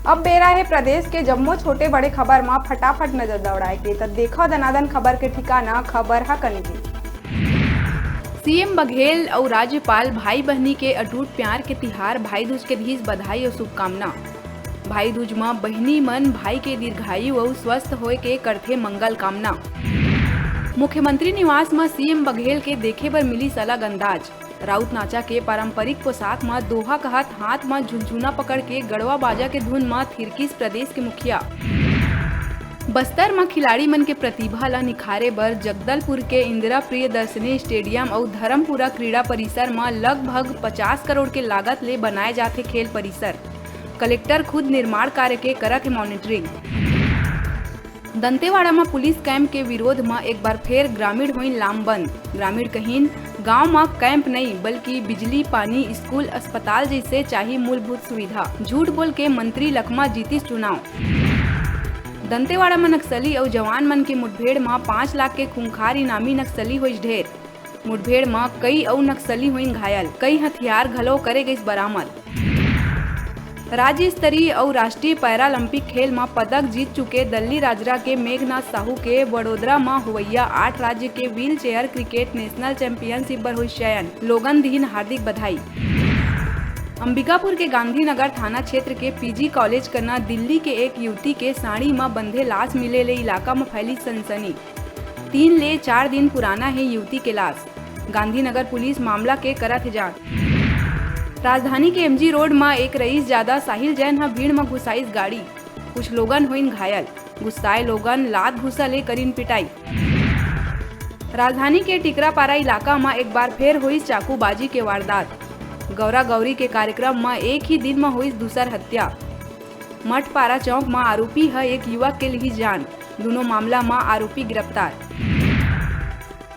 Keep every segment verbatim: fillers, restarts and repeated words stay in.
अब बेरा हे प्रदेश के जम्मो छोटे बड़े खबर म फटाफट नजर दौड़ाए के, त देखव दनादन खबर के ठिकाना, खबर ह कनकी। सीएम बघेल अउ राज्यपाल भाई बहिनी के अटूट प्यार के तिहार भाई दूज के दीस बधाई अउ शुभकामना। भाई दूज म बहिनी मन भाई के दीर्घायु अउ स्वस्थ होए के करथे मंगल कामना। मुख्यमंत्री निवास म सीएम बघेल के देखे बर मिलिस अलग अंदाज। राउत नाचा के पारंपरिक पोशाक म दोहा कहत हाथ म झुनझुना पकड़ के गड़वा बाजा के धुन म थिरकिस प्रदेश के मुखिया। बस्तर म खिलाड़ी मन के प्रतिभा ल निखारे बर जगदलपुर के इंदिरा प्रियदर्शनी स्टेडियम अउ धर्मपुरा क्रीड़ा परिसर म लगभग पचास करोड़ के लागत ले बनाए जाथे खेल परिसर। कलेक्टर खुद निर्माण कार्य के करत हे मॉनिटरिंग। दंतेवाड़ा म पुलिस कैंप के विरोध म एक बार फेर ग्रामीण होइन लामबंद। ग्रामीण कहिन, गांव म कैंप नइ, बल्कि बिजली, पानी, स्कूल, अस्पताल जइसे चाही मूलभूत सुविधा। झूठ बोल के मंत्री लखमा जीतिस चुनाव। दंतेवाड़ा म नक्सली अउ जवान मन के मुठभेड़ म पाँच लाख के खूंखार इनामी नक्सली होइस ढेर। मुठभेड़ म कई अउ नक्सली होइन घायल, कई हथियार घलो करे गइस बरामद। राज्य स्तरीय अउ राष्ट्रीय पैरालंपिक खेल म पदक जीत चुके दल्ली राजरा के मेघनाथ साहू के वडोदरा म होवइया आठ राज्य के wheel chair cricket national championship बर होइस चयन। लोगन दिहिन हार्दिक बधाई। अंबिकापुर के गांधीनगर थाना क्षेत्र के पीजी कॉलेज कना दिल्ली के एक युवती के साड़ी म बंधे लाश मिले ले इलाका म फैली सनसनी। तीन ले चार दिन पुराना हे युवती के लाश। गांधीनगर पुलिस मामला के करत हे जांच। राजधानी के एमजी रोड म एक रईस जादा साहिल जैन ह भीड़ म घुसाइस गाड़ी। कुछ लोगन होइन घायल। गुस्साए लोगन लात घूसा ले करिन पिटाई। राजधानी के टिकरापारा इलाका म एक बार फेर होइस चाकूबाजी के वारदात। गौरा गौरी के कार्यक्रम म एक ही दिन म होइस दूसर हत्या। मठपारा चौक म आरोपी ह एक युवक के लिहिस जान। दूनों मामला म आरोपी गिरफ्तार।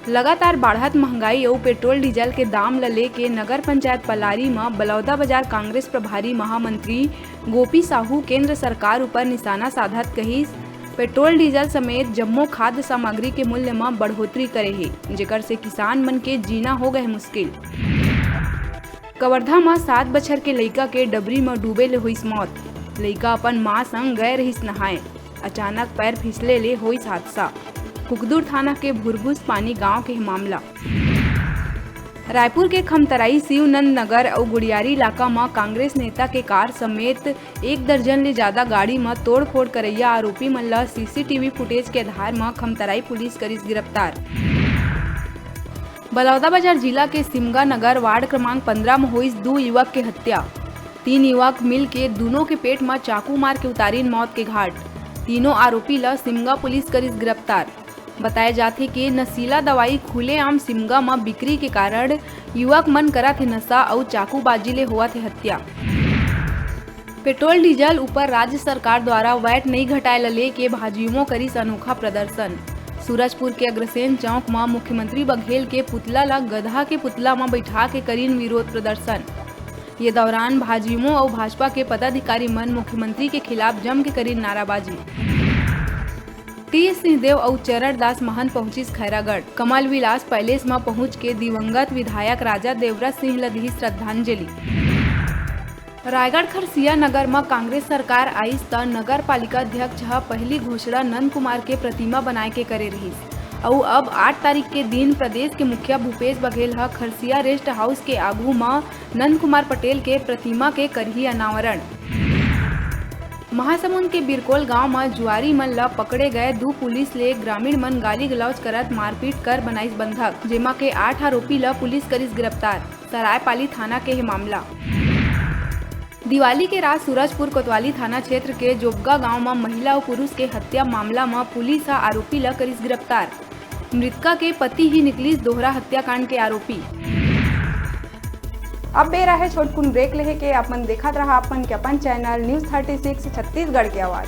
लगातार बाढ़त महंगाई अउ पेट्रोल डीजल के दाम ल लेके नगर पंचायत पलारी म बलौदा बाजार कांग्रेस प्रभारी महामंत्री गोपी साहू केंद्र सरकार ऊपर निशाना साधत कहिस, पेट्रोल डीजल समेत जम्मो खाद्य सामग्री के मूल्य म बढ़ोतरी करे हे, जेकर से किसान मन के जीना हो गए मुश्किल। कवर्धा म सात बछर के लइका के डबरी म डूबे ले होइस मौत। लइका अपन मां संग गए रहिस नहाए, अचानक पैर फिसले ले होइस हादसा। कुकदुर थाना के भुरभुस पानी गांव के मामला। रायपुर के खमतराई, शिवनंद नगर अउ गुड़ियारी इलाका म कांग्रेस नेता के कार समेत एक दर्जन ले जादा गाड़ी म तोड़फोड़ करइया आरोपी मन ल सीसीटीवी फुटेज के आधार म खमतराई पुलिस करिस गिरफ्तार। बलौदाबाजार जिला के सिमगा नगर वार्ड क्रमांक पंद्रह म होइस दू युवक के हत्या। तीन युवक मिल के दूनों के पेट म चाकू मार के उतारिन मौत के घाट। तीनों आरोपी ल सिमगा पुलिस करिस गिरफ्तार। बताए जाथे कि नशीला दवाई खुलेआम सिमगा म बिक्री के कारण युवक मन करत हे नशा अउ चाकूबाजी ले होवत हे हत्या। पेट्रोल डीजल ऊपर राज्य सरकार द्वारा वैट नइ घटाए ल लेके भाजयुमो करिस अनोखा प्रदर्शन। सूरजपुर के अग्रसेन चौक म मुख्यमंत्री बघेल के पुतला ल गधा के पुतला म बैठा के करिन विरोध प्रदर्शन। ये दौरान भाजयुमो अउ भाजपा के पदाधिकारी मन मुख्यमंत्री के खिलाफ जम के करिन नाराबाजी। टी सिंहदेव अउ चरणदास महंत पहुंचिस खैरागढ़। कमल विलास पैलेस म पहुंच के दिवंगत विधायक राजा देवव्रत सिंह ल दिही श्रद्धांजलि। रायगढ़ खरसिया नगर म कांग्रेस सरकार आइस त नगर पालिका अध्यक्ष ह पहिली घोषणा नंद कुमार के प्रतिमा बनाए के करे रहिस। अउ अब आठ तारीख के दिन प्रदेश के मुखिया भूपेश बघेल ह खरसिया रेस्ट हाउस के आगू म नंद कुमार पटेल के प्रतिमा के करही अनावरण। महासमुंद के बिरकोल गांव म जुआरी मन ल पकड़े गए दू पुलिस ले ग्रामीण मन गाली गलौज करत मारपीट कर बनाइस बंधक, जेमा के आठ आरोपी ल पुलिस करिस गिरफ्तार। सरायपाली थाना के हे मामला। दिवाली के रात सूरजपुर कोतवाली थाना क्षेत्र के जोबगा गांव म महिला अउ पुरुष के हत्या मामला म पुलिस ह आरोपी ल करिस गिरफ्तार। मृतका के पति ही निकलिस दोहरा हत्याकांड के आरोपी। अब बेरा हे छोटकुन ब्रेक लेहे के। आप मन देखत रहा अपन के अपन channel news thirty six Chhattisgarh के आवाज।